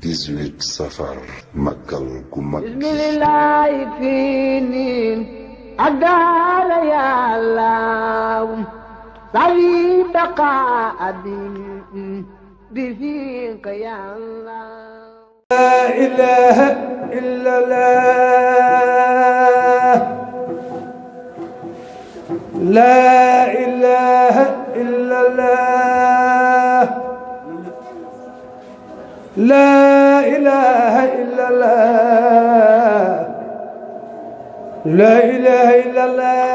18 safar màggal gu mag bismillaahi fii niin ak daara yàllaaw sawi baqa abin bi fiika yàllaaw laa ilaaha illallaah laa ilaaha illallaah laa ilaaha illallaah laa ilaaha illallaah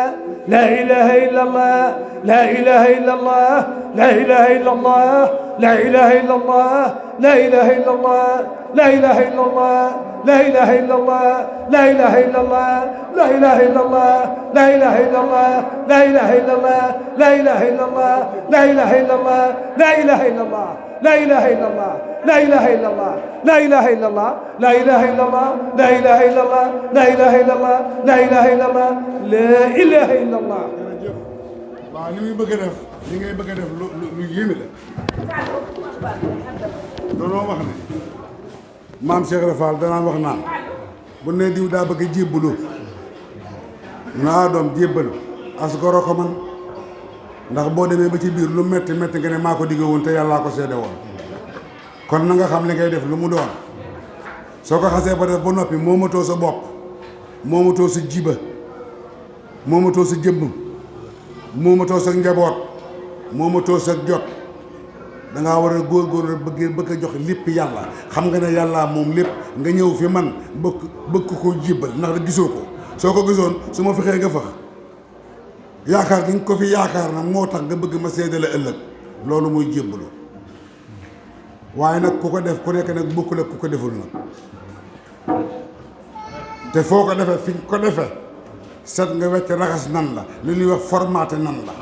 laa ilaaha illallaah laa ilaaha illallaah laa ilaaha illallaah laa ilaaha illallaah laa ilaaha illallaah laa ilaaha illallaah laa ilaaha illallaah laa ilaaha illallaah laa ilaaha illallaah laa ilaaha illallaah laa ilaaha illallaah laa ilaaha illallaah laa ilaaha illallaah laa ilaaha illallaah لا إله إلا الله لا إله إلا الله لا إله إلا الله لا إله إلا الله لا إله إلا الله لا إله إلا الله لا إله إلا الله لا إله إلا الله waaw li muy bëgg a def li ngay bëgg a def lu yéeme la doonoo wax ne maam Cheikh Rafal danaa wax naan bu ne diw daa bëgg a jébbalu naa doom jébbalu as goro ko man ndax boo demee ba ci biir lu metti metti nga ne maa ko digge woon te yàllaa ko seede woon kon na nga xam li ngay def lu mu doon soo ko xasee ba def ba noppi moomatoo sa bopp moomatoo sa jiba moomatoo sa jëmm moomatoo sa njaboot moomatoo sa jot dangaa war a góorgóorlu bëgg a jox lépp yàlla xam nga ne yàllaa moom lépp nga ñëw fi man bëgg ko jibbal ndax da gisoo ko soo ko gisoon su ma fexee nga fax yaakaar gi nga ko fi yaakaar nag moo tax nga bëgg ma seedale ëllëg loolu mooy jébbalu waaye nag ku ko def ku nekk nag bokkul ak ku ko deful nag te foo ko defee fi nga ko defee set nga wecc raxas nan la li ñuy wax formaté nan la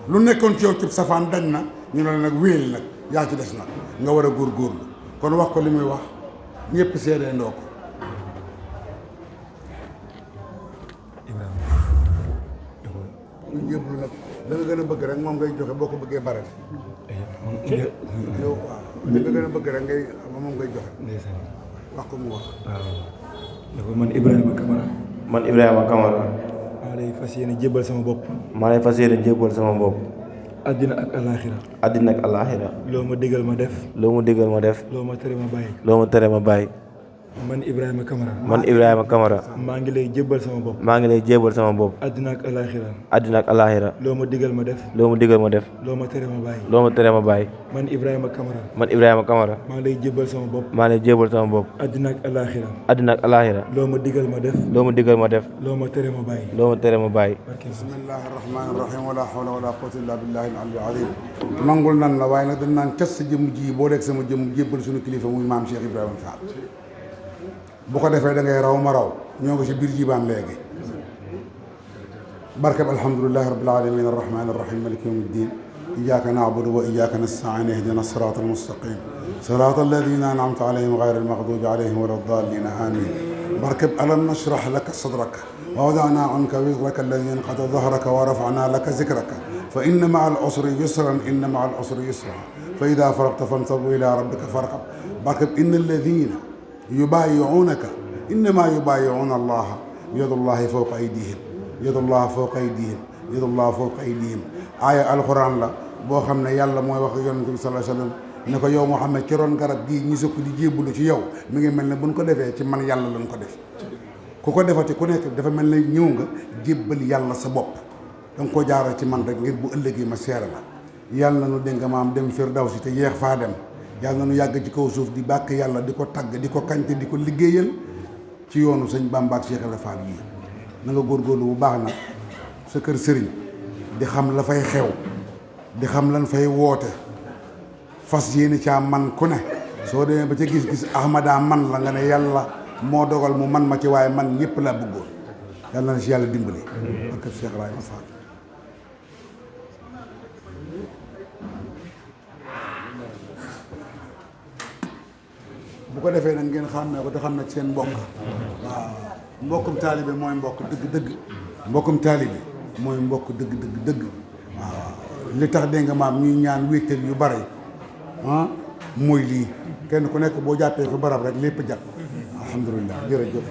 lu nekkoon ci yow ci safaan dañ na ñu ne la nag wéel nag yaa ci des nag nga war a góorgóorlu kon wax ko li muy wax ñëpp seedee ndoo ko lu jébbalu nag la nga gën a bëgg rek moom ngay joxe boo ko bëggee bare yow waaw li nga gën a bëgg rek ngay moom ngay joxe wax ko mu wax waaw dafa man Ibrahima Camara man Ibrahima Camara maa lay fas yéene jébbal sama bopp maa lay fas yéene jébbal sama bopp àddina ak alaaxira àddina ak alaaxira loo ma digal ma def loo mu digal ma def loo ma tere ma bàyyi loo ma tere ma bàyyi man Ibrahima Camara man Ibrahima Camara maa ngi lay jébbal sama bopp maa ngi lay jébbal sama bopp àddina ak alaaxira àddina ak alaaxira loo ma digal ma def loo mu digal ma def loo ma tere ma bàyyi loo ma tere ma bàyyi man Ibrahima Camara man Ibrahima Camara maa ngi lay jébbal sama bopp maa ngi lay jébbal sama bopp àddina ak alaaxira àddina ak alaaxira loo ma digal ma def loo mu digal ma def loo ma tere ma bàyyi loo ma tere ma bàyyi bismillahi rahmaani rahim wala hawla wala quwwata illa billahi al-aliyyil azim nangul nan la waaye nag dañ naan cas sa jëmm ji boo leeg sama jëmm jébbal suñu kilifa muy maam Cheikh Ibrahima Fall bu ko defee da ngay raw ma raw ñoo ngi ci biir jibaan léegi barkab alhamdulilahi rabbil alamin arrahmani arrahim maliki yawmi ddin iyyaka na'budu wa iyyaka nasta'in ihdina sirata almustaqim sirata alladhina an'amta alayhim ghayri almaghdubi alayhim wala ddallin amin barkab alam nashrah laka sadrak wa wada'na anka wizraka alladhi anqadha dhahraka wa rafa'na laka zikraka fa inna ma'a al-usri yusran inna ma'a al-usri yusra fa idha faragta fansab ila rabbika farghab barkab inna alladhina yubaayi'uunaka innamaa yubaayi'uuna allaha yadullahi fawqa aydihim yadullahi fawqa aydihim yadullahi fawqa aydihim aaya alxuraan la boo xam ne yàlla mooy wax ak yonent bi sallallahu alayhi wa sallam ne ko yow Muhammad ci ron garab gii ñi sukk di jébbalu ci yow mi ngi mel ne buñ ko defee ci man yàlla lañ ko def ku ko defati ku nekk dafa mel ne ñëw nga jébbal yàlla sa bopp da nga ko jaaral ci man rek ngir bu ëllëgee ma seere la yàlla na nu dégg maam dem firdawsi te yeex faa dem yàlla na nu yàgg ci kaw suuf di bàkk yàlla di ko tagg di ko kañte di ko liggéeyal ci yoonu sëñ Bamba ak Cheikh Ibra Fall yii na nga góorgóorlu bu baax nag sa kër sëriñ di xam la fay xew di xam lan fay woote fas yéene caa man ku ne soo demee ba ca gis-gis ahmada man la nga ne yàlla moo dogal mu man ma ci waaye man ñëpp laa bëggoon yàlla na si yàlla dimbali ak Cheikh Ibrahima Fall bu ko defee nag ngeen xàmmee ko te xam ne seen mbokk waaw mbokkum taalibe mooy mbokk dëgg-dëgg mbokkum taalibe mooy mbokk dëgg-dëgg waaw li tax dégg nga maam ñuy ñaan wéetal yu bare mooy lii kenn ku nekk boo jàppee fi barab rek lépp jàpp alhamdulilah jërëjëf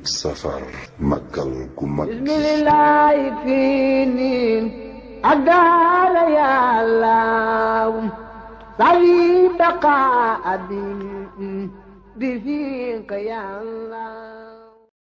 safar màggal gu mag bismillahi fii niin ak daala yàllaaw sawi baqa abi bi fiika yàllaaw